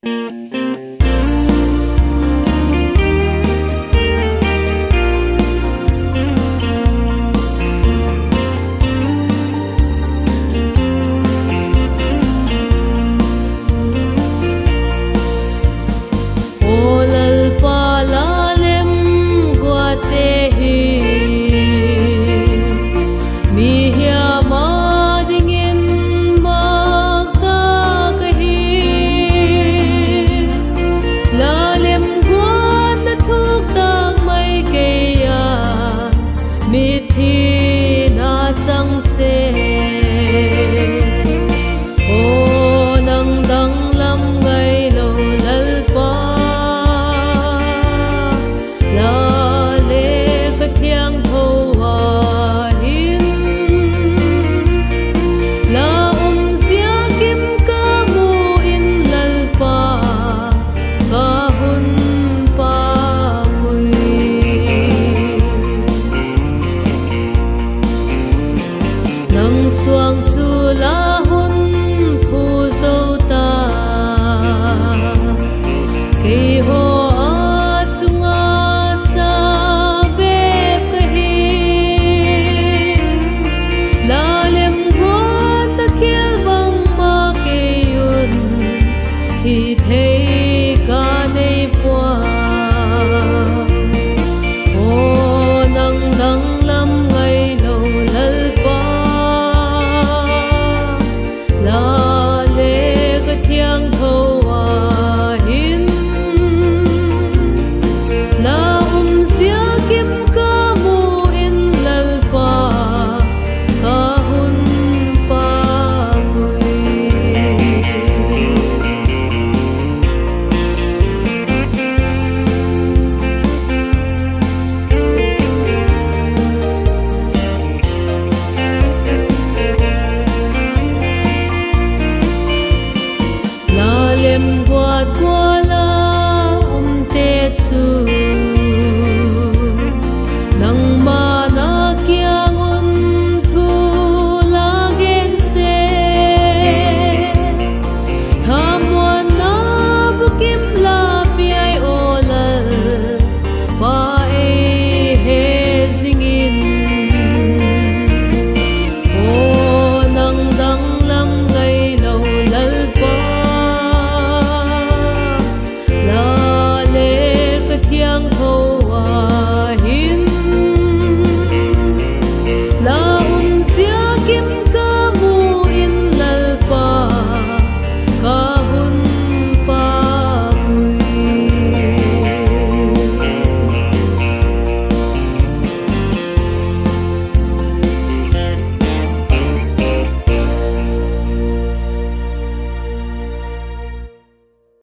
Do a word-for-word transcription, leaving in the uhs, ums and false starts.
Aw Lalpa, la lem guatte hi mihiam â dingin mâk tâk ahi. La lem guat a thuk tâk mai kei a, mitthina chang sek. Aw nang danglam ngailo Lalpa, la le ka thiangtho a hin, la umzia kim ka mu in Lalpa, ka hun pâk ui. Nang suang chu la hun phu zo ta, keihaw â chung a sa bep ka hi. La lem guat a khial bangma kei un hithei ka nei puai. Aw nang danglam ngailo Lalpa, la le ka thiangtho a hin, la umzia kim ka mu in Lalpa, ka hun pâk ui. La lem guat gual a umte chu